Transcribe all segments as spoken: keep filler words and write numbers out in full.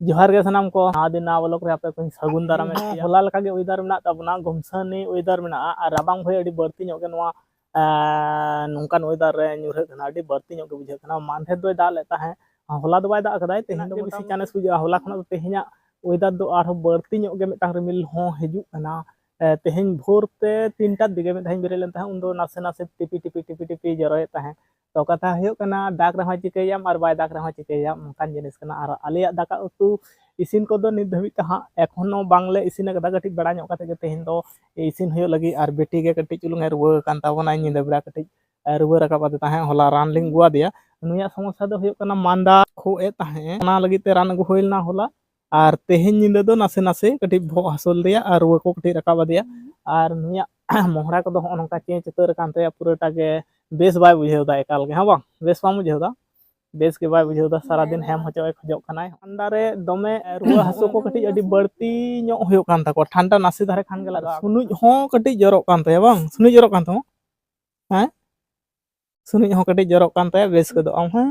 ᱡᱚᱦᱟᱨ ᱜᱮ ᱥᱟᱱᱟᱢ ᱠᱚ, ᱱᱟᱣᱟ ᱫᱤᱱ ᱱᱟᱣᱟ vlog ᱨᱮ ᱟᱯᱮ ᱠᱚᱧ ᱥᱟᱹᱜᱩᱱ ᱫᱟᱨᱟᱢᱮᱫ ᱯᱮᱭᱟ᱾ ᱦᱚᱞᱟ ᱞᱮᱠᱟᱜᱮ weather ᱢᱮᱱᱟᱜ ᱛᱟᱵᱚᱱᱟ, ᱜᱩᱢᱥᱟᱹᱱᱤ weather ᱢᱮᱱᱟᱜᱼᱟ, ᱟᱨ ᱨᱟᱵᱟᱝ ᱦᱚᱭ ᱟᱹᱰᱤ ᱵᱟᱹᱲᱛᱤ ᱧᱚᱜ ᱜᱮ ᱱᱚᱣᱟ, ᱮᱸ, ᱱᱚᱝᱠᱟᱱ weather ᱨᱮ ᱧᱩᱨᱦᱟᱹᱜ ᱠᱟᱱᱟ, ᱟᱹᱰᱤ ᱵᱟᱹᱲᱛᱤ ᱧᱚᱜ ᱜᱮ ᱵᱩᱡᱷᱟᱹᱜ ᱠᱟᱱᱟ᱾ ᱢᱟᱱᱫᱷᱮᱨ ᱫᱚᱭ ᱫᱟᱜ ᱞᱮᱫ ᱛᱟᱦᱮᱸᱫ, ᱦᱚᱞᱟ ᱫᱚ ᱵᱟᱭ ᱫᱟᱜ ᱟᱠᱟᱫᱟᱭ, ᱛᱮᱦᱮᱧ ᱫᱚ ᱵᱮᱥᱤ chance ᱵᱩᱡᱷᱟᱹᱜᱼᱟ᱾ ᱦᱚᱞᱟ ᱠᱷᱚᱱᱟᱜ ᱫᱚ ᱛᱮᱦᱮᱧᱟᱜ weather ᱫᱚ ᱟᱨᱦᱚᱸ ᱵᱟᱹᱲᱛᱤ ᱧᱚᱜ ᱜᱮ ᱢᱤᱫᱴᱟᱝ ᱨᱤᱢᱤᱞ ᱦᱚᱸ ᱦᱤᱡᱩᱜ ᱠᱟᱱᱟ᱾ ᱮ, ᱛᱮᱦᱮᱧ ᱵᱷᱳᱨ ᱛᱮ ᱛᱤᱱᱴᱟᱨ ᱫᱤᱠᱮ ᱢᱤᱫ ᱫᱷᱟᱣ ᱤᱧ ᱵᱮᱨᱮᱫ ᱞᱮᱱ ᱛᱟᱦᱮᱸᱫ, ᱩᱱᱫᱚ ᱱᱟᱥᱮ ᱱᱟᱥᱮ ᱴᱤᱯᱤ ᱴᱤᱯᱤ ᱴᱤᱯᱤ ᱴᱤᱯᱤ ᱡᱚᱨᱚᱭᱮᱫ ᱛᱟᱦᱮᱸᱫ᱾ ᱛᱚ ᱠᱟᱛᱷᱟ ᱦᱩᱭᱩᱜ ᱠᱟᱱᱟ, ᱫᱟᱜᱽ ᱨᱮᱦᱚᱸ ᱪᱤᱠᱟᱹᱭᱟᱢ ᱟᱨ ᱵᱟᱭ ᱫᱟᱜᱽ ᱨᱮᱦᱚᱸ ᱪᱤᱠᱟᱹᱭᱟᱢ, ᱚᱱᱠᱟᱱ ᱡᱤᱱᱤᱥ ᱠᱟᱱᱟ᱾ ᱟᱨ ᱟᱞᱮᱭᱟᱜ ᱫᱟᱠᱟ ᱩᱛᱩ ᱤᱥᱤᱱ ᱠᱚᱫᱚ ᱱᱤᱛ ᱫᱷᱟᱹᱵᱤᱡ ᱛᱮ ᱦᱟᱸᱜ ᱮᱠᱷᱚᱱᱳ ᱵᱟᱝᱞᱮ ᱤᱥᱤᱱ ᱟᱠᱟᱫᱟ, ᱠᱟᱹᱴᱤᱡ ᱵᱮᱲᱟ ᱧᱚᱜ ᱠᱟᱛᱮ ᱜᱮ ᱛᱮᱦᱮᱧ ᱫᱚ ᱤᱥᱤᱱ ᱦᱩᱭᱩᱜ ᱞᱟᱹᱜᱤᱫ᱾ ᱟᱨ ᱵᱤᱴᱤ ᱜᱮ ᱠᱟᱹᱴᱤᱡ ᱪᱩᱞᱩᱝ ᱮ ᱨᱩᱣᱟᱹ ᱟᱠᱟᱱ ᱛᱟᱵᱚᱱᱟ, ᱧᱤᱫᱟᱹ ᱵᱮᱲᱟ ᱠᱟᱹᱴᱤᱡ ᱨᱩᱣᱟᱹ ᱨᱟᱠᱟᱵ ᱟᱫᱮ ᱛᱟᱦᱮᱸᱫ, ᱦᱚᱞᱟ ᱨᱟᱱ ᱞᱤᱧ ᱟᱹᱜᱩᱣᱟᱫᱮᱭᱟ᱾ ᱱᱩᱭᱟᱜ ᱥᱚᱢᱚᱥᱥᱟ ᱫᱚ ᱦᱩᱭᱩᱜ ᱠᱟᱱᱟ ᱢᱟᱸᱫᱟ ᱠᱷᱩᱜ ᱮ ᱛᱟᱦᱮᱸᱫ, ᱚᱱᱟ ᱞᱟᱹᱜᱤᱫ ᱛᱮ ᱨᱟᱱ ᱟᱹᱜᱩ ᱦᱩᱭ ᱞᱮᱱᱟ ᱦᱚᱞᱟ᱾ ᱟᱨ ᱛᱮᱦᱮᱧ ᱧᱤᱫᱟᱹ ᱫᱚ ᱱᱟᱥᱮ ᱱᱟᱥᱮ ᱠᱟᱹᱴᱤᱡ ᱵᱚᱦᱚᱜ ᱦᱟᱹᱥᱩ ᱞᱮᱫᱮᱭᱟ ᱟᱨ ᱨᱩᱣᱟᱹ ᱠᱚ ᱠᱟᱹᱴᱤᱡ ᱨᱟᱠᱟᱵ ᱟᱫᱮᱭᱟ᱾ ᱟᱨ ᱱᱩᱭᱟᱜ ᱢᱚᱦᱲᱟ ᱠᱚᱫᱚ ᱦᱚᱸᱜᱼᱚ ᱱᱚᱝᱠᱟ ᱪᱮᱸᱪ ᱩᱛᱟᱹᱨ ᱟᱠᱟᱱ ᱛᱟᱭᱟ, ᱯᱩᱨᱟᱹᱴᱟ ᱜᱮ ᱵᱮᱥ ᱵᱟᱭ ᱵᱩᱡᱷᱟᱹᱣ ᱮᱫᱟ ᱮᱠᱟᱞ ᱜᱮ, ᱦᱮᱸ ᱵᱟᱝ? ᱵᱮᱥ ᱵᱟᱢ ᱵᱩᱡᱷᱟᱹᱣ ᱮᱫᱟ? ᱵᱮᱥ ᱜᱮ ᱵᱟᱭ ᱵᱩᱡᱷᱟᱹᱣ ᱮᱫᱟ, ᱥᱟᱨᱟᱫᱤᱱ ᱦᱮᱢ ᱦᱚᱪᱚ ᱮ ᱠᱷᱚᱡᱚᱜ ᱠᱟᱱᱟᱭ᱾ ᱴᱷᱟᱱᱰᱟ ᱨᱮ ᱫᱚᱢᱮ ᱨᱩᱣᱟᱹ ᱦᱟᱹᱥᱩ ᱠᱚ ᱠᱟᱹᱴᱤᱡ ᱟᱹᱰᱤ ᱵᱟᱹᱲᱛᱤ ᱧᱚᱜ ᱦᱩᱭᱩᱜ ᱠᱟᱱ ᱛᱟᱠᱚᱣᱟ, ᱴᱷᱟᱱᱰᱟ ᱱᱟᱥᱮ ᱫᱷᱟᱨᱮ ᱠᱷᱟᱱ ᱜᱮ ᱞᱟᱜᱟᱜᱼᱟ᱾ ᱥᱩᱱᱩᱡ ᱦᱚᱸ ᱠᱟᱹᱴᱤᱡ ᱡᱚᱨᱚᱜ ᱠᱟᱱ ᱛᱟᱭᱟ, ᱵᱟᱝ? ᱥᱩᱱᱩᱡ ᱡᱚᱨᱚᱜ ᱠᱟᱱ ᱛᱟᱢᱟ? ᱦᱮᱸ, ᱥᱩᱱᱩᱡ ᱦᱚᱸ ᱠᱟᱹᱴᱤᱡ ᱡᱚᱨᱚᱜ ᱠᱟᱱ ᱛᱟᱭᱟ, ᱵᱮᱥ ᱜᱚᱫᱚᱜ ᱟᱢ᱾ ᱦᱮᱸ,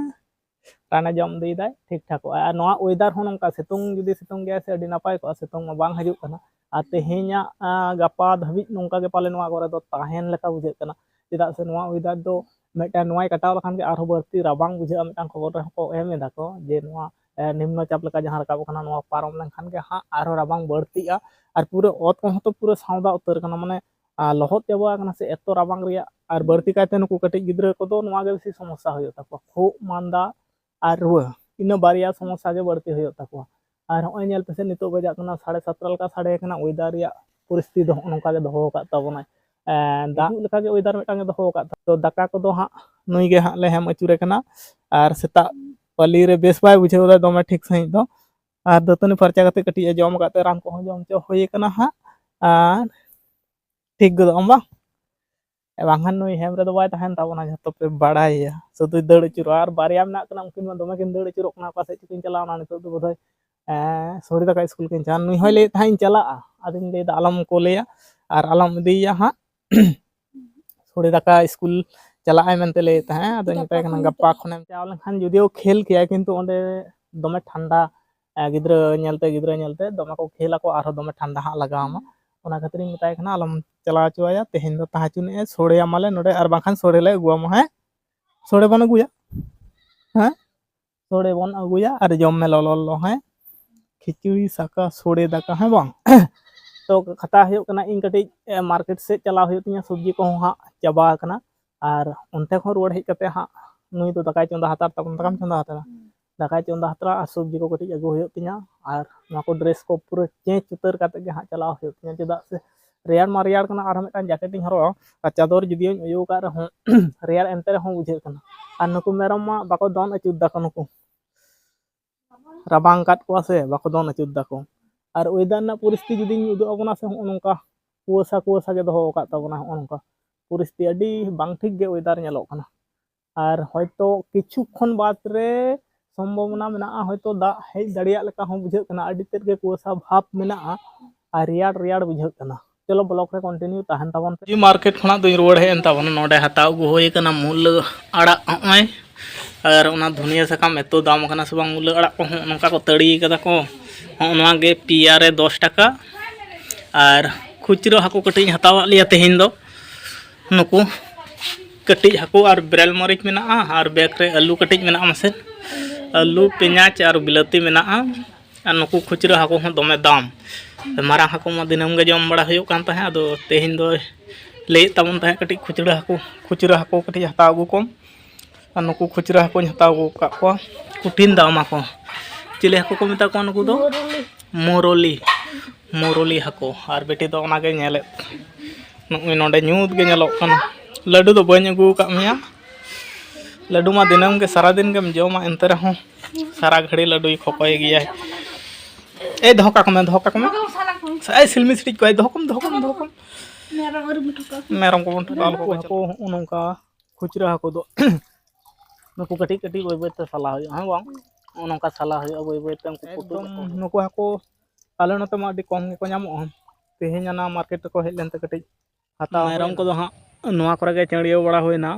ᱨᱟᱱᱮ ᱡᱚᱢ ᱤᱫᱤᱭᱮᱫᱟᱭ, ᱴᱷᱤᱠ ᱴᱷᱟᱠᱚᱜᱼᱟ᱾ ᱟᱨ ᱱᱚᱣᱟ weather ᱦᱚᱸ ᱱᱚᱝᱠᱟ, ᱥᱤᱛᱩᱝ ᱡᱩᱫᱤ ᱥᱤᱛᱩᱝ ᱜᱮᱭᱟ ᱥᱮ, ᱟᱹᱰᱤ ᱱᱟᱯᱟᱭ ᱠᱚᱜᱼᱟ, ᱥᱤᱛᱩᱝ ᱢᱟ ᱵᱟᱝ ᱦᱤᱡᱩᱜ ᱠᱟᱱᱟ᱾ ᱟᱨ ᱛᱮᱦᱮᱧᱟᱜ, ᱟᱸ, ᱜᱟᱯᱟ ᱫᱷᱟᱹᱵᱤᱡ ᱱᱚᱝᱠᱟ ᱜᱮ ᱯᱟᱞᱮ ᱱᱚᱣᱟ ᱠᱚᱨᱮ ᱫᱚ ᱛᱟᱦᱮᱱ ᱞᱮᱠᱟ ᱵᱩᱡᱷᱟᱹᱜ ᱠᱟᱱᱟ, ᱪᱮᱫᱟᱜ ᱥᱮ ᱱᱚᱣᱟ weather ᱫᱚ ᱢᱤᱫᱴᱟᱝ ᱱᱚᱣᱟᱭ ᱠᱟᱴᱟᱣ ᱞᱮᱠᱷᱟᱱ ᱜᱮ ᱟᱨᱦᱚᱸ ᱵᱟᱹᱲᱛᱤ ᱨᱟᱵᱟᱝ ᱵᱩᱡᱷᱟᱹᱜᱼᱟ᱾ ᱢᱤᱫᱴᱟᱝ ᱠᱷᱚᱵᱚᱨ ᱨᱮᱦᱚᱸ ᱠᱚ ᱮᱢ ᱮᱫᱟ ᱠᱚ ᱡᱮ ᱱᱚᱣᱟ, ᱮ, ᱱᱤᱢᱱᱚ ᱪᱟᱯ ᱞᱮᱠᱟ ᱡᱟᱦᱟᱸ ᱨᱟᱠᱟᱵ ᱠᱟᱱᱟ, ᱱᱚᱣᱟ ᱯᱟᱨᱚᱢ ᱞᱮᱱᱠᱷᱟᱱ ᱜᱮ ᱦᱟᱸᱜ ᱟᱨᱦᱚᱸ ᱨᱟᱵᱟᱝ ᱵᱟᱹᱲᱛᱤᱜᱼᱟ᱾ ᱟᱨ ᱯᱩᱨᱟᱹ ᱚᱛ ᱠᱚᱦᱚᱸ ᱛᱚ ᱯᱩᱨᱟᱹ ᱥᱟᱶᱫᱟ ᱩᱛᱟᱹᱨ ᱠᱟᱱᱟ, ᱢᱟᱱᱮ, ᱟᱨ ᱞᱚᱦᱚᱫ ᱪᱟᱵᱟ ᱟᱠᱟᱱᱟ ᱥᱮ, ᱮᱛᱚ ᱨᱟᱵᱟᱝ ᱨᱮᱭᱟᱜ᱾ ᱟᱨ ᱵᱟᱹᱲᱛᱤ ᱠᱟᱭᱛᱮ ᱱᱩᱠᱩ ᱠᱟᱹᱴᱤᱡ ᱜᱤᱫᱽᱨᱟᱹ ᱠᱚᱫᱚ ᱱᱚᱣᱟ ᱜᱮ ᱵᱮᱥᱤ ᱥᱚᱢᱚᱥᱥᱟ ᱦᱩᱭᱩᱜ ᱛᱟᱠᱚᱣᱟ, ᱠᱷᱩᱜ, ᱢᱟᱸᱫᱟ ᱟᱨ ᱨᱩᱣᱟᱹ, ᱤᱱᱟᱹ ᱵᱟᱨᱭᱟ ᱥᱚᱢᱚᱥᱥᱟ ᱜᱮ ᱵᱟᱹᱲᱛᱤ ᱦᱩᱭᱩᱜ ᱛᱟᱠᱚᱣᱟ᱾ ᱟᱨ ᱦᱚᱸᱜᱼᱚᱭ ᱧᱮᱞ ᱯᱮᱥᱮ, ᱱᱤᱛᱚᱜ ᱵᱟᱡᱟᱜ ᱠᱟᱱᱟ ᱥᱟᱲᱮ ᱥᱟᱛᱴᱟ ᱞᱮᱠᱟ ᱥᱟᱰᱮ ᱠᱟᱱᱟ, weather ᱨᱮᱭᱟᱜ ᱯᱚᱨᱤᱥᱛᱷᱤᱛᱤ ᱫᱚ ᱦᱚᱸᱜᱼᱚ ᱱᱚᱝᱠᱟ ᱜᱮ ᱫᱚᱦᱚ ᱟᱠᱟᱫ ᱛᱟᱵᱚᱱᱟᱭ᱾ ᱮᱸ, ᱫᱟᱜ ᱞᱮᱠᱟ ᱜᱮ weather ᱢᱤᱫᱴᱟᱝ ᱮ ᱫᱚᱦᱚ ᱟᱠᱟᱫ ᱛᱟᱵᱚᱱᱟ᱾ ᱛᱚ ᱫᱟᱠᱟ ᱠᱚᱫᱚ ᱦᱟᱸᱜ ᱱᱩᱭ ᱜᱮ ᱦᱟᱸᱜ ᱞᱮ ᱦᱮᱢ ᱟᱹᱪᱩᱨᱮ ᱠᱟᱱᱟ, ᱟᱨ ᱥᱮᱛᱟᱜ ᱯᱟᱹᱞᱤ ᱨᱮ ᱵᱮᱥ ᱵᱟᱭ ᱵᱩᱡᱷᱟᱹᱣ ᱮᱫᱟ ᱫᱚᱢᱮ ᱴᱷᱤᱠ ᱥᱟᱺᱦᱤᱡ ᱫᱚ, ᱟᱨ ᱫᱟᱹᱛᱟᱹᱱᱤ ᱯᱷᱟᱨᱪᱟ ᱠᱟᱛᱮ ᱠᱟᱹᱴᱤᱡ ᱮ ᱡᱚᱢ ᱟᱠᱟᱫ ᱛᱮ ᱨᱟᱱ ᱠᱚᱦᱚᱸ ᱡᱚᱢ ᱦᱚᱪᱚ ᱦᱩᱭ ᱠᱟᱱᱟ ᱦᱟᱸᱜ, ᱟᱨ ᱴᱷᱤᱠ ᱜᱚᱫᱚᱜ ᱟᱢ ᱵᱟᱝ? ᱮ, ᱵᱟᱝᱠᱷᱟᱱ ᱱᱩᱭ ᱦᱮᱢ ᱨᱮᱫᱚ ᱵᱟᱭ ᱛᱟᱦᱮᱱ ᱛᱟᱵᱚᱱᱟ, ᱡᱷᱚᱛᱚ ᱯᱮ ᱵᱟᱲᱟᱭᱟ, ᱥᱩᱫᱷᱩᱭ ᱫᱟᱹᱲ ᱟᱹᱪᱩᱨᱚᱜᱼᱟ᱾ ᱟᱨ ᱵᱟᱨᱭᱟ ᱢᱮᱱᱟᱜ ᱠᱤᱱᱟ, ᱩᱱᱠᱤᱱ ᱢᱟ ᱫᱚᱢᱮ ᱠᱤᱱ ᱫᱟᱹᱲ ᱟᱹᱪᱩᱨᱚᱜ ᱠᱟᱱᱟ, ᱚᱠᱟ ᱥᱮᱫ ᱪᱚᱠᱤᱱ ᱪᱟᱞᱟᱣᱱᱟ᱾ ᱱᱤᱛᱚᱜ ᱫᱚ ᱵᱳᱫᱷᱚᱭ, ᱮᱸ, ᱥᱚᱲᱤ ᱫᱟᱠᱟ ᱤᱥᱠᱩᱞ ᱠᱤᱱ ᱪᱟᱞᱟᱜᱼᱟ᱾ ᱱᱩᱭ ᱦᱚᱸᱭ ᱞᱟᱹᱭᱮᱫ ᱛᱟᱦᱮᱸᱫ ᱤᱧ ᱪᱟᱞᱟᱜᱼᱟ, ᱟᱫᱚᱧ ᱞᱟᱹᱭᱫᱟ ᱟᱞᱚᱢ ᱠᱳᱞᱮᱭᱟ ᱟᱨ ᱟᱞᱚᱢ ᱤᱫᱤᱭᱮᱭᱟ ᱦᱟᱸᱜ᱾ ᱥᱚᱲᱤ ᱫᱟᱠᱟ ᱤᱥᱠᱩᱞ ᱪᱟᱞᱟᱜ ᱟᱭ ᱢᱮᱱᱛᱮ ᱞᱟᱹᱭᱮᱫ ᱛᱟᱦᱮᱸᱫ, ᱟᱫᱚᱧ ᱢᱮᱛᱟᱭ ᱠᱟᱱᱟ ᱜᱟᱯᱟ ᱠᱷᱚᱱᱮᱢ ᱪᱟᱞᱟᱣ ᱞᱮᱱᱠᱷᱟᱱ᱾ ᱡᱩᱫᱤᱭᱳ ᱠᱷᱮᱞ ᱠᱮᱭᱟ, ᱠᱤᱱᱛᱩ ᱚᱸᱰᱮ ᱫᱚᱢᱮ ᱴᱷᱟᱱᱰᱟ ᱜᱤᱫᱽᱨᱟᱹ ᱧᱮᱞᱛᱮ, ᱜᱤᱫᱽᱨᱟᱹ ᱧᱮᱞᱛᱮ ᱫᱚᱢᱮ ᱠᱚ ᱠᱷᱮᱞ ᱟᱠᱚ, ᱟᱨᱦᱚᱸ ᱫᱚᱢᱮ ᱴᱷᱟᱱᱰᱟ ᱦᱟᱸᱜ ᱞᱟᱜᱟᱣ ᱟᱢᱟ᱾ ᱚᱱᱟ ᱠᱷᱟᱹᱛᱤᱨᱤᱧ ᱢᱮᱛᱟᱭ ᱠᱟᱱᱟ, ᱟᱞᱚᱢ ᱪᱟᱞᱟᱣ ᱦᱚᱪᱚᱣᱟᱭᱟ, ᱛᱮᱦᱮᱧ ᱫᱚ ᱛᱟᱦᱮᱸ ᱦᱚᱪᱚᱱᱤᱡ ᱮ, ᱥᱳᱲᱮᱭᱟᱢᱟᱞᱮ ᱱᱚᱰᱮ, ᱟᱨ ᱵᱟᱝᱠᱷᱟᱱ ᱥᱳᱲᱮ ᱞᱮ ᱟᱹᱜᱩᱣᱟᱢᱟ᱾ ᱦᱮᱸ, ᱥᱳᱲᱮ ᱵᱚᱱ ᱟᱹᱜᱩᱭᱟ, ᱦᱮᱸ, ᱥᱳᱲᱮ ᱵᱚᱱ ᱟᱹᱜᱩᱭᱟ ᱟᱨ ᱡᱚᱢ ᱢᱮ ᱞᱚᱞᱚ ᱞᱚᱞᱚ᱾ ᱦᱮᱸ, ᱠᱷᱤᱪᱩᱲᱤ ᱥᱟᱠᱟ ᱥᱳᱲᱮ ᱫᱟᱠᱟ, ᱦᱮᱸ ᱵᱟᱝ? ᱛᱚ ᱠᱟᱛᱷᱟ ᱦᱩᱭᱩᱜ ᱠᱟᱱᱟ, ᱤᱧ ᱠᱟᱹᱴᱤᱡ ᱢᱟᱨᱠᱮᱴ ᱥᱮᱫ ᱪᱟᱞᱟᱣ ᱦᱩᱭᱩᱜ ᱛᱤᱧᱟᱹ, ᱥᱚᱵᱽᱡᱤ ᱠᱚᱦᱚᱸ ᱦᱟᱸᱜ ᱪᱟᱵᱟ ᱟᱠᱟᱱᱟ᱾ ᱟᱨ ᱚᱱᱛᱮ ᱠᱷᱚᱱ ᱨᱩᱣᱟᱹᱲ ᱦᱮᱡ ᱠᱟᱛᱮ ᱦᱟᱸᱜ ᱱᱩᱭ ᱫᱚ ᱫᱟᱠᱟᱭ ᱪᱚᱸᱫᱟ ᱦᱟᱛᱟᱲ ᱛᱟᱵᱚᱱ, ᱫᱟᱠᱟᱢ ᱪᱚᱸᱫᱟ ᱦᱟᱛᱟᱲᱟ, ᱫᱟᱠᱟᱭ ᱪᱚᱸᱫᱟ ᱦᱟᱛᱟᱲᱟ ᱟᱨ ᱥᱚᱵᱽᱡᱤ ᱠᱚ ᱠᱟᱹᱴᱤᱡ ᱟᱹᱜᱩ ᱦᱩᱭᱩᱜ ᱛᱤᱧᱟᱹ᱾ ᱟᱨ ᱱᱚᱣᱟ ᱠᱚ ᱰᱨᱮᱥ ᱠᱚ ᱯᱩᱨᱟᱹ ᱪᱮᱧᱡᱽ ᱩᱛᱟᱹᱨ ᱠᱟᱛᱮ ᱜᱮ ᱦᱟᱸᱜ ᱪᱟᱞᱟᱣ ᱦᱩᱭᱩᱜ ᱛᱤᱧᱟᱹ, ᱪᱮᱫᱟᱜ ᱥᱮ ᱨᱮᱭᱟᱲ ᱢᱟ ᱨᱮᱭᱟᱲ ᱠᱟᱱᱟ, ᱟᱨᱦᱚᱸ ᱢᱤᱫᱴᱟᱝ ᱡᱮᱠᱮᱴ ᱤᱧ ᱦᱚᱨᱚᱜᱟ, ᱟᱨ ᱪᱟᱫᱚᱨ ᱡᱩᱫᱤᱭᱳᱧ ᱩᱭᱩ ᱟᱠᱟᱫ ᱨᱮᱦᱚᱸ ᱨᱮᱭᱟᱲ ᱮᱱᱛᱮ ᱨᱮᱦᱚᱸ ᱵᱩᱡᱷᱟᱹᱜ ᱠᱟᱱᱟ᱾ ᱟᱨ ᱱᱩᱠᱩ ᱢᱮᱨᱚᱢ ᱢᱟ ᱵᱟᱠᱚ ᱫᱚᱱ ᱟᱹᱪᱩᱨ ᱫᱟᱠᱚ, ᱱᱩᱠᱩ ᱨᱟᱵᱟᱝ ᱟᱠᱟᱫ ᱠᱚᱣᱟ ᱥᱮ ᱵᱟᱠᱚ ᱫᱚᱱ ᱟᱹᱪᱩᱨ ᱫᱟᱠᱚ᱾ ᱟᱨ ᱚᱭᱮᱫᱟᱨ ᱨᱮᱱᱟᱜ ᱯᱚᱨᱤᱥᱛᱷᱤᱛᱤ ᱡᱩᱫᱤᱧ ᱩᱫᱩᱜ ᱟᱵᱚᱱᱟ ᱥᱮ, ᱦᱚᱸᱜᱼᱚ ᱱᱚᱝᱠᱟ ᱠᱩᱣᱟᱹᱥᱟ ᱠᱩᱣᱟᱹᱥᱟ ᱜᱮ ᱫᱚᱦᱚ ᱟᱠᱟᱫ ᱛᱟᱵᱚᱱᱟ᱾ ᱦᱚᱸᱜᱼᱚ ᱱᱚᱝᱠᱟ ᱯᱚᱨᱤᱥᱛᱷᱤᱛᱤ, ᱟᱹᱰᱤ ᱵᱟᱝ ᱴᱷᱤᱠ ᱜᱮ ᱚᱭᱮᱫᱟᱨ ᱧᱮᱞᱚᱜ ᱠᱟᱱᱟ᱾ ᱟᱨ ᱦᱚᱭᱛᱳ ᱠᱤᱪᱷᱩ ᱠᱷᱚᱱ ᱵᱟᱫᱽ ᱨᱮ ᱥᱚᱢᱵᱷᱚᱵᱚᱱᱟ ᱢᱮᱱᱟᱜᱼᱟ, ᱦᱚᱭᱛᱳ ᱫᱟᱜ ᱦᱮᱡ ᱫᱟᱲᱮᱭᱟᱜ ᱞᱮᱠᱟ ᱦᱚᱸ ᱵᱩᱡᱷᱟᱹᱜ ᱠᱟᱱᱟ᱾ ᱟᱹᱰᱤ ᱛᱮᱫ ᱜᱮ ᱠᱩᱣᱟᱹᱥᱟ ᱵᱷᱟᱵᱽ ᱢᱮᱱᱟᱜᱼᱟ ᱟᱨ ᱨᱮᱭᱟᱲ ᱨᱮᱭᱟᱲ ᱵᱩᱡᱷᱟᱹᱜ ᱠᱟᱱᱟ᱾ ᱪᱚᱞᱚ, ᱵᱞᱚᱜᱽ ᱨᱮ ᱠᱚᱱᱴᱤᱱᱤᱭᱩ ᱛᱟᱦᱮᱱ ᱛᱟᱵᱚᱱ ᱯᱮ᱾ ᱢᱟᱨᱠᱮᱴ ᱠᱷᱚᱱᱟᱜ ᱫᱩᱧ ᱨᱩᱣᱟᱹᱲ ᱦᱮᱡ ᱮᱱ ᱛᱟᱵᱚᱱᱟ᱾ ᱱᱚᱰᱮ ᱦᱟᱛᱟᱣ ᱟᱹᱜᱩ ᱦᱩᱭ ᱠᱟᱱᱟ ᱢᱩᱞᱟᱹ ᱟᱲᱟᱜ, ᱦᱚᱸᱜᱼᱚᱭ᱾ ᱟᱨ ᱚᱱᱟ ᱫᱷᱩᱱᱤᱭᱟᱹ ᱥᱟᱠᱟᱢ ᱮᱛᱚ ᱫᱟᱢ ᱟᱠᱟᱱᱟ ᱥᱮ ᱵᱟᱝ, ᱢᱩᱞᱟᱹ ᱟᱲᱟᱜ ᱠᱚᱦᱚᱸ ᱱᱚᱝᱠᱟ ᱠᱚ ᱛᱟᱹᱲᱤ ᱠᱟᱫᱟ ᱠᱚ᱾ ᱦᱚᱸᱜᱼᱚ ᱱᱚᱣᱟ ᱜᱮ ᱯᱮᱭᱟ ᱨᱮ ᱫᱚᱥ ᱴᱟᱠᱟ᱾ ᱟᱨ ᱠᱷᱩᱪᱨᱟᱹ ᱦᱟᱹᱠᱩ ᱠᱟᱹᱴᱤᱡ ᱤᱧ ᱦᱟᱛᱟᱣ ᱟᱫ ᱞᱮᱭᱟ ᱛᱮᱦᱮᱧ ᱫᱚ᱾ ᱱᱩᱠᱩ ᱠᱟᱹᱴᱤᱡ ᱦᱟᱹᱠᱩ ᱟᱨ ᱵᱮᱨᱮᱞ ᱢᱟᱹᱨᱤᱪ ᱢᱮᱱᱟᱜᱼᱟ, ᱟᱨ ᱵᱮᱜᱽ ᱨᱮ ᱟᱹᱞᱩ ᱠᱟᱹᱴᱤᱡ ᱢᱮᱱᱟᱜᱼᱟ ᱢᱟᱥᱮ, ᱟᱹᱞᱩ, ᱯᱮᱸᱭᱟᱡᱽ ᱟᱨ ᱵᱤᱞᱟᱹᱛᱤ ᱢᱮᱱᱟᱜᱼᱟ᱾ ᱟᱨ ᱱᱩᱠᱩ ᱠᱷᱩᱪᱨᱟᱹ ᱦᱟᱹᱠᱩ ᱦᱚᱸ ᱫᱚᱢᱮ ᱫᱟᱢ᱾ ᱢᱟᱨᱟᱝ ᱦᱟᱹᱠᱩ ᱢᱟ ᱫᱤᱱᱟᱹᱢ ᱜᱮ ᱡᱚᱢ ᱵᱟᱲᱟ ᱦᱩᱭᱩᱜ ᱠᱟᱱ ᱛᱟᱦᱮᱸᱫ, ᱟᱫᱚ ᱛᱮᱦᱮᱧ ᱫᱚᱭ ᱞᱟᱹᱭᱮᱫ ᱛᱟᱵᱚᱱ ᱛᱟᱦᱮᱸᱫ ᱠᱟᱹᱴᱤᱡ ᱠᱷᱩᱪᱨᱟᱹ ᱦᱟᱹᱠᱩ, ᱠᱷᱩᱪᱨᱟᱹ ᱦᱟᱹᱠᱩ ᱠᱟᱹᱴᱤᱡ ᱦᱟᱛᱟᱣ ᱟᱹᱜᱩ ᱠᱚᱢ᱾ ᱟᱨ ᱱᱩᱠᱩ ᱠᱷᱩᱪᱨᱟᱹ ᱦᱟᱹᱠᱩᱧ ᱦᱟᱛᱟᱣ ᱟᱹᱜᱩ ᱟᱠᱟᱫ ᱠᱚᱣᱟ, ᱠᱚᱴᱷᱤᱱ ᱫᱟᱢ ᱟᱠᱚ᱾ ᱪᱤᱞᱤ ᱦᱟᱹᱠᱩ ᱠᱚ ᱢᱮᱛᱟ ᱠᱚᱣᱟ ᱱᱩᱠᱩ ᱫᱚ? ᱢᱩᱨᱚᱞᱤ᱾ ᱢᱩᱨᱚᱞᱤ ᱦᱟᱹᱠᱩ᱾ ᱟᱨ ᱵᱤᱴᱤ ᱫᱚ ᱚᱱᱟᱜᱮ ᱧᱮᱞᱮᱫ᱾ ᱱᱚᱜᱼᱚᱭ ᱱᱚᱰᱮ ᱧᱩᱛ ᱜᱮ ᱧᱮᱞᱚᱜ ᱠᱟᱱᱟ᱾ ᱞᱟᱹᱰᱩ ᱫᱚ ᱵᱟᱹᱧ ᱟᱹᱜᱩ ᱟᱠᱟᱫ ᱢᱮᱭᱟ᱾ ᱞᱟᱹᱰᱩ ᱢᱟ ᱫᱤᱱᱟᱹᱢ ᱜᱮ, ᱥᱟᱨᱟᱫᱤᱱ ᱜᱮᱢ ᱡᱚᱢᱟ, ᱮᱱᱛᱮ ᱨᱮᱦᱚᱸ ᱥᱟᱨᱟ ᱜᱷᱟᱹᱲᱤ ᱞᱟᱹᱰᱩᱭ ᱠᱷᱚᱠᱚᱭ ᱜᱮᱭᱟᱭ᱾ ᱮᱭ ᱫᱚᱦᱚ ᱠᱟᱠᱚ ᱢᱮ, ᱫᱚᱦᱚ ᱠᱟᱠᱚ ᱢᱮ᱾ ᱮᱭ ᱥᱤᱞᱢᱤ ᱥᱤᱴᱤᱡ ᱠᱚ, ᱮᱭ ᱫᱚᱦᱚ ᱠᱚᱢ, ᱫᱚᱦᱚ ᱠᱚᱢ, ᱫᱚᱦᱚ ᱠᱚᱢ᱾ ᱢᱮᱨᱚᱢ ᱠᱚᱵᱚᱱ ᱴᱷᱚᱠᱟᱣ ᱠᱚᱣᱟ᱾ ᱦᱟᱹᱠᱩ ᱦᱚᱸᱜᱼᱚ ᱱᱚᱝᱠᱟ ᱠᱷᱩᱪᱨᱟᱹ ᱦᱟᱹᱠᱩ ᱫᱚ ᱱᱩᱠᱩ ᱠᱟᱹᱴᱤᱡ ᱠᱟᱹᱴᱤᱡ ᱵᱟᱹᱭ ᱵᱟᱹᱭ ᱛᱮ ᱥᱟᱞᱟ ᱦᱩᱭᱩᱜᱼᱟ, ᱦᱮᱸ ᱵᱟᱝ? ᱱᱚᱜᱼᱚ ᱱᱚᱝᱠᱟ ᱥᱟᱞᱟ ᱦᱩᱭᱩᱜᱼᱟ ᱵᱟᱹᱭ ᱵᱟᱹᱭ ᱛᱮ, ᱩᱱᱠᱩ ᱯᱩᱴᱩᱡ ᱮᱠᱫᱚᱢ ᱟᱠᱚ᱾ ᱱᱩᱠᱩ ᱦᱟᱹᱠᱩ ᱟᱞᱮ ᱱᱚᱛᱮ ᱢᱟ ᱟᱹᱰᱤ ᱠᱚᱢ ᱜᱮᱠᱚ ᱧᱟᱢᱚᱜᱼᱟ᱾ ᱛᱮᱦᱮᱧ ᱚᱱᱟ ᱢᱟᱨᱠᱮᱴ ᱨᱮᱠᱚ ᱦᱮᱡ ᱞᱮᱱᱛᱮ ᱠᱟᱹᱴᱤᱡ ᱦᱟᱛᱟᱣ ᱢᱮᱨᱚᱢ ᱦᱩᱭᱱᱟ᱾ ᱠᱚᱫᱚ ᱦᱟᱸᱜ ᱱᱚᱣᱟ ᱠᱚᱨᱮ ᱜᱮ ᱪᱟᱹᱲᱭᱟᱹᱣ ᱵᱟᱲᱟ ᱦᱩᱭᱱᱟ,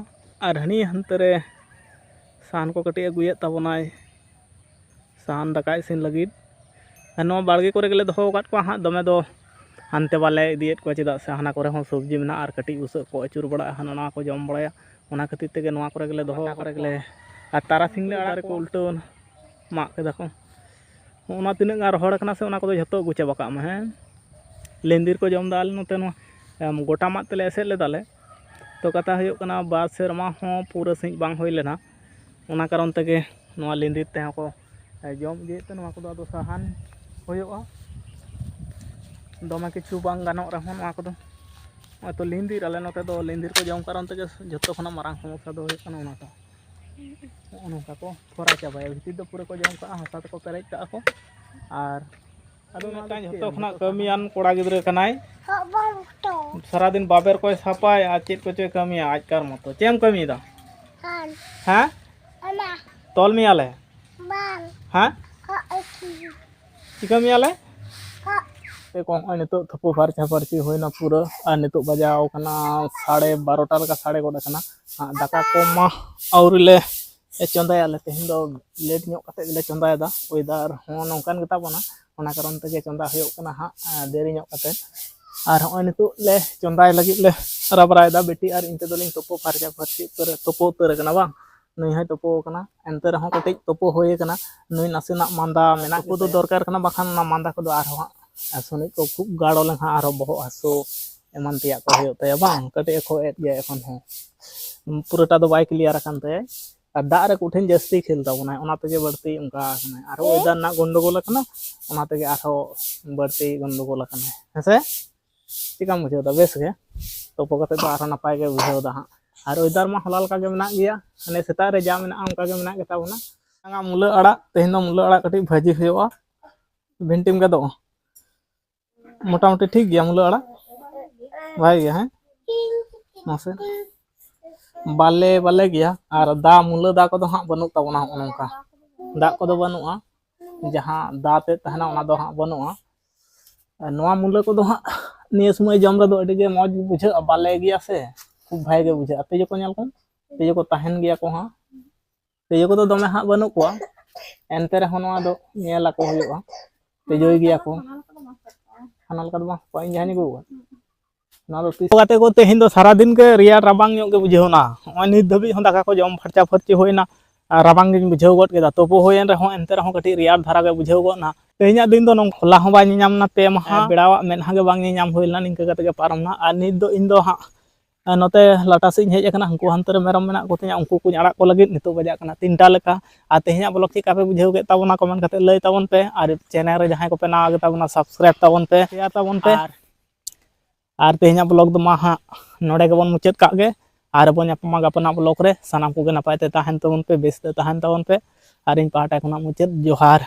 ᱟᱨ ᱦᱟᱹᱱᱤ ᱦᱟᱱᱛᱮ ᱨᱮ ᱥᱟᱦᱟᱱ ᱠᱚ ᱠᱟᱹᱴᱤᱡ ᱟᱹᱜᱩᱭᱮᱫ ᱛᱟᱵᱚᱱᱟᱭ᱾ ᱥᱟᱦᱟᱱ ᱫᱟᱠᱟ ᱤᱥᱤᱱ ᱞᱟᱹᱜᱤᱫ᱾ ᱟᱨ ᱱᱚᱣᱟ ᱵᱟᱲᱜᱮ ᱠᱚᱨᱮ ᱜᱮᱞᱮ ᱫᱚᱦᱚ ᱟᱠᱟᱫ ᱠᱚᱣᱟ ᱦᱟᱸᱜ, ᱫᱚᱢᱮ ᱫᱚ ᱦᱟᱱᱛᱮ ᱵᱟᱞᱮ ᱤᱫᱤᱭᱮᱫ ᱠᱚᱣᱟ, ᱪᱮᱫᱟᱜ ᱥᱮ ᱦᱟᱱᱟ ᱠᱚᱨᱮ ᱦᱚᱸ ᱥᱚᱵᱽᱡᱤ ᱢᱮᱱᱟᱜᱼᱟ ᱟᱨ ᱠᱟᱹᱴᱤᱡ ᱵᱩᱥᱟᱹᱜ ᱠᱚ ᱟᱹᱪᱩᱨ ᱵᱟᱲᱟᱜᱼᱟ, ᱦᱟᱱᱟ ᱱᱟᱣᱟ ᱠᱚ ᱡᱚᱢ ᱵᱟᱲᱟᱭᱟ᱾ ᱚᱱᱟ ᱠᱷᱟᱹᱛᱤᱨ ᱛᱮᱜᱮ ᱱᱚᱣᱟ ᱠᱚᱨᱮ ᱜᱮᱞᱮ ᱫᱚᱦᱚ ᱠᱚᱨᱮ ᱜᱮᱞᱮ, ᱟᱨ ᱛᱟᱨᱟᱥᱤᱧ ᱞᱮ ᱟᱲᱟᱜ ᱠᱚ, ᱩᱞᱴᱟᱹᱣ ᱮᱱᱟ, ᱢᱟᱜ ᱠᱮᱫᱟ ᱠᱚ᱾ ᱚᱱᱟ ᱛᱤᱱᱟᱹᱜ ᱜᱟᱱ ᱨᱚᱦᱚᱲ ᱠᱟᱱᱟ ᱥᱮ, ᱚᱱᱟ ᱠᱚᱫᱚ ᱡᱷᱚᱛᱚ ᱜᱩᱪᱷᱟᱹ ᱵᱟᱠᱟᱜ ᱢᱮ, ᱦᱮᱸ᱾ ᱞᱤᱸᱫᱤᱨ ᱠᱚ ᱡᱚᱢ ᱮᱫᱟ ᱟᱞᱮ ᱱᱚᱛᱮ ᱱᱚᱣᱟ, ᱮᱢ, ᱜᱚᱴᱟ ᱢᱟᱫ ᱛᱮᱞᱮ ᱮᱥᱮᱫ ᱞᱮᱫᱟᱞᱮ᱾ ᱛᱚ, ᱠᱟᱛᱷᱟ ᱦᱩᱭᱩᱜ ᱠᱟᱱᱟ, ᱵᱟᱨ ᱥᱮᱨᱢᱟ ᱦᱚᱸ ᱯᱩᱨᱟᱹ ᱥᱟᱺᱦᱤᱡ ᱵᱟᱝ ᱦᱩᱭ ᱞᱮᱱᱟ, ᱚᱱᱟ ᱠᱟᱨᱚᱱ ᱛᱮᱜᱮ ᱱᱚᱣᱟ ᱞᱤᱸᱫᱤᱨ ᱛᱮᱦᱚᱸ ᱠᱚ, ᱮ, ᱡᱚᱢ ᱤᱫᱤᱭᱮᱫ ᱛᱮ ᱱᱚᱣᱟ ᱠᱚᱫᱚ ᱟᱫᱚ ᱥᱟᱦᱟᱱ ᱦᱩᱭᱩᱜᱼᱟ᱾ ᱫᱚᱢᱮ ᱠᱤᱪᱷᱩ ᱵᱟᱝ ᱜᱟᱱᱚᱜ ᱨᱮᱦᱚᱸ ᱱᱚᱣᱟ ᱠᱚᱫᱚ, ᱱᱚᱜᱼᱚᱭ ᱛᱚ ᱞᱤᱸᱫᱤᱨ, ᱟᱞᱮ ᱱᱚᱛᱮ ᱫᱚ ᱞᱤᱸᱫᱤᱨ ᱠᱚ ᱡᱚᱢ ᱠᱟᱨᱚᱱ ᱛᱮᱜᱮ ᱡᱷᱚᱛᱚ ᱠᱷᱚᱱᱟᱜ ᱢᱟᱨᱟᱝ ᱥᱚᱢᱚᱥᱥᱟ ᱫᱚ ᱦᱩᱭᱩᱜ ᱠᱟᱱᱟ ᱚᱱᱟᱴᱟᱜ᱾ ᱱᱚᱜᱼᱚ ᱱᱚᱝᱠᱟ ᱠᱚ ᱠᱷᱚᱨᱟ ᱪᱟᱵᱟᱭᱟ, ᱵᱷᱤᱛᱤᱨ ᱫᱚ ᱯᱩᱨᱟᱹ ᱠᱚ ᱡᱚᱢ ᱠᱟᱜᱼᱟ, ᱦᱟᱥᱟ ᱛᱮᱠᱚ ᱯᱮᱨᱮᱡ ᱠᱟᱜᱼᱟ ᱠᱚ᱾ ᱟᱨ ᱟᱫᱚ ᱢᱤᱫᱴᱟᱝ ᱡᱷᱚᱛᱚ ᱠᱷᱚᱱᱟᱜ ᱠᱟᱹᱢᱤᱭᱟᱱ ᱠᱚᱲᱟ ᱜᱤᱫᱽᱨᱟᱹ ᱠᱟᱱᱟᱭ᱾ ᱥᱟᱨᱟᱫᱤᱱ ᱵᱟᱵᱮᱨ ᱠᱚᱭ ᱥᱟᱯᱷᱟᱭ ᱟᱨ ᱪᱮᱫ ᱠᱚᱪᱚᱭ ᱠᱟᱹᱢᱤᱭᱟ ᱟᱡᱠᱟᱨ ᱢᱚᱛᱚ᱾ ᱪᱮᱫ ᱮᱢ ᱠᱟᱹᱢᱤᱭᱮᱫᱟ? ᱦᱮᱸ? ᱛᱚᱞ ᱢᱮᱭᱟᱞᱮ? ᱦᱮᱸ? ᱪᱤᱠᱟᱹ ᱢᱮᱭᱟᱞᱮ? ᱮ ᱠᱚ, ᱱᱚᱜᱼᱚᱭ ᱱᱤᱛᱚᱜ ᱛᱩᱯᱩ ᱯᱷᱟᱨᱪᱟ ᱯᱷᱟᱨᱪᱤ ᱦᱩᱭᱱᱟ ᱯᱩᱨᱟᱹ, ᱟᱨ ᱱᱤᱛᱚᱜ ᱵᱟᱡᱟᱣ ᱠᱟᱱᱟ ᱥᱟᱲᱮ ᱵᱟᱨᱚᱴᱟ ᱞᱮᱠᱟ, ᱥᱟᱲᱮ ᱜᱚᱫ ᱟᱠᱟᱱᱟ᱾ ᱦᱟᱸᱜ ᱫᱟᱠᱟ ᱠᱚ ᱢᱟ ᱟᱹᱣᱨᱤ ᱞᱮ ᱪᱚᱸᱫᱟᱭᱟ, ᱟᱞᱮ ᱛᱮᱦᱮᱧ ᱫᱚ ᱞᱮᱴ ᱧᱚᱜ ᱠᱟᱛᱮ ᱜᱮᱞᱮ ᱪᱚᱸᱫᱟᱭᱮᱫᱟ, ᱚᱭᱮᱫᱟᱨ ᱦᱚᱸ ᱱᱚᱝᱠᱟᱱ ᱜᱮᱛᱟ ᱵᱚᱱᱟ, ᱚᱱᱟ ᱠᱟᱨᱚᱱ ᱛᱮᱜᱮ ᱪᱚᱸᱫᱟ ᱦᱩᱭᱩᱜ ᱠᱟᱱᱟ ᱦᱟᱸᱜ, ᱟᱸ, ᱫᱮᱨᱤ ᱧᱚᱜ ᱠᱟᱛᱮ᱾ ᱟᱨ ᱦᱚᱸᱜᱼᱚᱭ ᱱᱤᱛᱚᱜ ᱞᱮ ᱪᱚᱸᱫᱟᱭ ᱞᱟᱹᱜᱤᱫ ᱞᱮ ᱨᱟᱵᱨᱟᱭᱮᱫᱟ, ᱵᱤᱴᱤ ᱟᱨ ᱤᱧ ᱛᱮᱫᱚ ᱞᱤᱧ ᱛᱩᱯᱩ ᱯᱷᱟᱨᱪᱟ ᱯᱷᱟᱹᱨᱪᱤ ᱩᱛᱟᱹᱨ, ᱛᱩᱯᱩ ᱩᱛᱟᱹᱨ ᱟᱠᱟᱱᱟ ᱵᱟᱝ, ᱱᱩᱭ ᱦᱚᱸᱭ ᱛᱩᱯᱩ ᱟᱠᱟᱱᱟ, ᱮᱱᱛᱮ ᱨᱮᱦᱚᱸ ᱠᱟᱹᱴᱤᱡ ᱛᱩᱯᱩ ᱦᱩᱭ ᱟᱠᱟᱱᱟ, ᱱᱩᱭ ᱱᱟᱥᱮᱱᱟᱜ ᱢᱟᱸᱫᱟ ᱢᱮᱱᱟᱜ ᱛᱩᱯᱩ ᱫᱚ ᱜᱮᱛᱟᱭᱟ᱾ ᱫᱚᱨᱠᱟᱨ ᱠᱟᱱᱟ, ᱵᱟᱠᱷᱟᱱ ᱚᱱᱟ ᱢᱟᱸᱫᱟ ᱠᱚᱫᱚ ᱟᱨᱦᱚᱸ ᱦᱟᱸᱜ ᱥᱩᱱᱩᱡ ᱠᱚ ᱠᱷᱩᱵ ᱜᱟᱲᱚ ᱞᱮᱱᱠᱷᱟᱱ ᱟᱨᱦᱚᱸ ᱵᱚᱦᱚᱜ ᱦᱟᱹᱥᱩ ᱮᱢᱟᱱ ᱛᱮᱭᱟᱜ ᱠᱚ ᱦᱩᱭᱩᱜ ᱛᱟᱭᱟ ᱵᱟᱝ, ᱠᱟᱹᱴᱤᱡ ᱮ ᱠᱷᱚᱜ ᱮᱫ ᱜᱮᱭᱟ ᱮᱠᱷᱚᱱ ᱦᱚᱸ᱾ ᱯᱩᱨᱟᱹᱴᱟ ᱫᱚ ᱵᱟᱭ ᱠᱞᱤᱭᱟᱨ ᱟᱠᱟᱱ ᱛᱟᱭᱟ᱾ ᱟᱨ ᱫᱟᱜ ᱨᱮ ᱠᱚᱴᱷᱤᱱ ᱡᱟᱹᱥᱛᱤ ᱠᱷᱮᱞ ᱛᱟᱵᱚᱱᱟᱭ, ᱚᱱᱟ ᱛᱮᱜᱮ ᱵᱟᱹᱲᱛᱤ ᱚᱱᱠᱟ ᱟᱠᱟᱱᱟᱭ᱾ ᱟᱨᱦᱚᱸ ᱚᱭᱮᱫᱟᱨ ᱨᱮᱱᱟᱜ ᱜᱚᱱᱰᱚᱜᱳᱞ ᱟᱠᱟᱱᱟ, ᱚᱱᱟ ᱛᱮᱜᱮ ᱟᱨᱦᱚᱸ ᱵᱟᱹᱲᱛᱤ ᱜᱚᱱᱰᱚᱜᱳᱞ ᱟᱠᱟᱱᱟᱭ, ᱦᱮᱸᱥᱮ? ᱪᱮᱠᱟᱢ ᱵᱩᱡᱷᱟᱹᱣ ᱮᱫᱟ? ᱵᱮᱥ ᱜᱮ? ᱛᱩᱯᱩ ᱠᱟᱛᱮ ᱫᱚ ᱟᱨᱦᱚᱸ ᱱᱟᱯᱟᱭ ᱜᱮ ᱵᱩᱡᱷᱟᱹᱣ ᱮᱫᱟ ᱦᱟᱸᱜ᱾ ᱟᱨ ᱚᱭᱮᱫᱟᱨ ᱢᱟ ᱦᱚᱞᱟ ᱞᱮᱠᱟ ᱜᱮ ᱢᱮᱱᱟᱜ ᱜᱮᱭᱟ, ᱦᱟᱱᱮ ᱥᱮᱛᱟᱜ ᱨᱮ ᱡᱟ ᱢᱮᱱᱟᱜᱼᱟ ᱚᱱᱠᱟ ᱜᱮ ᱢᱮᱱᱟᱜ ᱜᱮᱛᱟ ᱵᱚᱱᱟ᱾ ᱢᱩᱞᱟᱹ ᱟᱲᱟᱜ, ᱛᱮᱦᱮᱧ ᱫᱚ ᱢᱩᱞᱟᱹ ᱟᱲᱟᱜ ᱠᱟᱹᱴᱤᱡ ᱵᱷᱟᱹᱡᱤ ᱦᱩᱭᱩᱜᱼᱟ᱾ ᱵᱷᱤᱱᱴᱤᱢ ᱜᱮᱫᱚᱜᱼᱟ? ᱢᱚᱴᱟᱢᱩᱴᱤ ᱴᱷᱤᱠ ᱜᱮᱭᱟ ᱢᱩᱞᱟᱹ ᱟᱲᱟᱜ? ᱵᱷᱟᱜᱮ ᱜᱮᱭᱟ, ᱦᱮᱸ? ᱢᱟᱥᱮ᱾ ᱵᱟᱞᱮ, ᱵᱟᱞᱮ ᱜᱮᱭᱟ᱾ ᱟᱨ ᱫᱟ, ᱢᱩᱞᱟᱹ ᱫᱟ ᱠᱚᱫᱚ ᱦᱟᱸᱜ ᱵᱟᱹᱱᱩᱜ ᱛᱟᱵᱚᱱᱟ ᱦᱚᱸᱜᱼᱚ ᱱᱚᱝᱠᱟ᱾ ᱫᱟᱜ ᱠᱚᱫᱚ ᱵᱟᱹᱱᱩᱜᱼᱟ᱾ ᱡᱟᱦᱟᱸ ᱫᱟ ᱛᱮᱫ ᱛᱟᱦᱮᱱᱟ, ᱚᱱᱟ ᱫᱚ ᱦᱟᱸᱜ ᱵᱟᱹᱱᱩᱜᱼᱟ᱾ ᱟᱨ ᱱᱚᱣᱟ ᱢᱩᱞᱟᱹ ᱠᱚᱫᱚ ᱦᱟᱸᱜ ᱱᱤᱭᱟᱹ ᱥᱚᱢᱚᱭ ᱡᱚᱢ ᱨᱮᱫᱚ ᱟᱹᱰᱤ ᱜᱮ ᱢᱚᱡᱽ ᱵᱩᱡᱷᱟᱹᱜᱼᱟ, ᱵᱟᱞᱮ ᱜᱮᱭᱟ ᱥᱮ, ᱠᱷᱩᱵ ᱵᱷᱟᱜᱮ ᱜᱮ ᱵᱩᱡᱷᱟᱹᱜᱼᱟ᱾ ᱛᱤᱡᱩ ᱠᱚ ᱧᱮᱞ ᱠᱚᱢ, ᱛᱤᱡᱩ ᱠᱚ ᱛᱟᱦᱮᱱ ᱜᱮᱭᱟ ᱠᱚ ᱦᱟᱸᱜ᱾ ᱛᱤᱡᱩ ᱠᱚᱫᱚ ᱫᱚᱢᱮ ᱦᱟᱸᱜ ᱵᱟᱹᱱᱩᱜ ᱠᱚᱣᱟ, ᱮᱱᱛᱮ ᱨᱮᱦᱚᱸ ᱱᱚᱣᱟ ᱫᱚ ᱧᱮᱞ ᱟᱠᱚ ᱦᱩᱭᱩᱜᱼᱟ, ᱛᱤᱡᱩᱭ ᱜᱮᱭᱟ ᱠᱚ᱾ ᱦᱟᱱᱟ ᱞᱮᱠᱟ ᱫᱚ ᱵᱟᱝ ᱥᱟᱯᱷᱟᱜᱼᱟ, ᱤᱧ ᱡᱟᱦᱟᱸᱧ ᱟᱹᱜᱩ ᱟᱠᱟᱫ᱾ ᱱᱚᱣᱟ ᱫᱚ ᱛᱤᱥ ᱜᱟᱛᱮ ᱠᱚ, ᱛᱮᱦᱮᱧ ᱫᱚ ᱥᱟᱨᱟᱫᱤᱱ ᱜᱮ ᱨᱮᱭᱟᱲ ᱨᱟᱵᱟᱝ ᱧᱚᱜ ᱜᱮ ᱵᱩᱡᱷᱟᱹᱣ ᱮᱱᱟ᱾ ᱱᱚᱜᱼᱚᱭ ᱱᱤᱛ ᱫᱷᱟᱹᱵᱤᱡ ᱦᱚᱸ ᱫᱟᱠᱟ ᱠᱚ ᱡᱚᱢ ᱯᱷᱟᱨᱪᱟ ᱯᱷᱟᱹᱨᱪᱤ ᱦᱩᱭᱱᱟ, ᱟᱨ ᱨᱟᱵᱟᱝ ᱜᱤᱧ ᱵᱩᱡᱷᱟᱹᱣ ᱜᱚᱫ ᱠᱮᱫᱟ᱾ ᱛᱩᱯᱩ ᱦᱩᱭᱮᱱ ᱨᱮᱦᱚᱸ ᱮᱱᱛᱮ ᱨᱮᱦᱚᱸ ᱠᱟᱹᱴᱤᱡ ᱨᱮᱭᱟᱲ ᱫᱷᱟᱨᱟ ᱜᱮ ᱵᱩᱡᱷᱟᱹᱣ ᱜᱚᱫ ᱮᱱᱟ᱾ ᱛᱮᱦᱮᱧᱟᱜ ᱫᱤᱱ ᱫᱚ ᱱᱚᱝᱠᱟ, ᱦᱚᱞᱟ ᱦᱚᱸ ᱵᱟᱭ ᱧᱮᱧᱟᱢ ᱮᱱᱟ ᱯᱮ ᱢᱟᱦᱟ, ᱵᱮᱲᱟᱣᱟᱜ ᱢᱮᱫᱦᱟ ᱜᱮ ᱵᱟᱝ ᱧᱮᱧᱟᱢ ᱦᱩᱭ ᱞᱮᱱᱟ, ᱱᱤᱝᱠᱟᱹ ᱠᱟᱛᱮ ᱜᱮ ᱯᱟᱨᱚᱢ ᱮᱱᱟ᱾ ᱟᱨ ᱱᱤᱛ ᱫᱚ ᱤᱧ ᱫᱚ ᱦᱟᱸᱜ ᱱᱚᱛᱮ ᱞᱟᱴᱟ ᱥᱮᱫ ᱤᱧ ᱦᱮᱡ ᱟᱠᱟᱱᱟ, ᱩᱱᱠᱩ ᱦᱟᱱᱛᱮ ᱨᱮ ᱢᱮᱨᱚᱢ ᱢᱮᱱᱟᱜ ᱠᱚᱛᱤᱧᱟ, ᱩᱱᱠᱩ ᱠᱚᱧ ᱟᱲᱟᱜ ᱠᱚ ᱞᱟᱹᱜᱤᱫ᱾ ᱱᱤᱛᱚᱜ ᱵᱟᱡᱟᱜ ᱠᱟᱱᱟ ᱛᱤᱱᱴᱟ ᱞᱮᱠᱟ᱾ ᱟᱨ ᱛᱮᱦᱮᱧᱟᱜ vlog ᱪᱮᱫ ᱞᱮᱠᱟ ᱯᱮ ᱵᱩᱡᱷᱟᱹᱣ ᱠᱮᱫ ᱛᱟᱵᱚᱱᱟ comment ᱠᱟᱛᱮ ᱞᱟᱹᱭ ᱛᱟᱵᱚᱱ ᱯᱮ, ᱟᱨ channel ᱨᱮ ᱡᱟᱦᱟᱸᱭ ᱠᱚᱯᱮ ᱱᱟᱣᱟ ᱜᱮᱛᱟ ᱵᱚᱱᱟ subscribe ᱛᱟᱵᱚᱱ ᱯᱮ, share ᱛᱟᱵᱚᱱ ᱯᱮ᱾ ᱟᱨ ᱟᱨ ᱛᱮᱦᱮᱧᱟᱜ vlog ᱫᱚ ᱢᱟ ᱦᱟᱸᱜ ᱱᱚᱰᱮ ᱜᱮᱵᱚᱱ ᱢᱩᱪᱟᱹᱫ ᱠᱟᱜ ᱜᱮ᱾ ᱟᱨ ᱵᱚᱱ ᱧᱟᱯᱟᱢᱟ ᱜᱟᱯᱟᱱᱟᱜ vlog ᱨᱮ᱾ ᱥᱟᱱᱟᱢ ᱠᱚᱜᱮ ᱱᱟᱯᱟᱭ ᱛᱮ ᱛᱟᱦᱮᱱ ᱛᱟᱵᱚᱱ ᱯᱮ, ᱵᱮᱥ ᱛᱮ ᱛᱟᱦᱮᱱ ᱛᱟᱵᱚᱱ ᱯᱮ᱾ ᱟᱨ ᱤᱧ ᱯᱟᱦᱴᱟ ᱠᱷᱚᱱᱟᱜ ᱢᱩᱪᱟᱹᱫ ᱡᱚᱦᱟᱨ᱾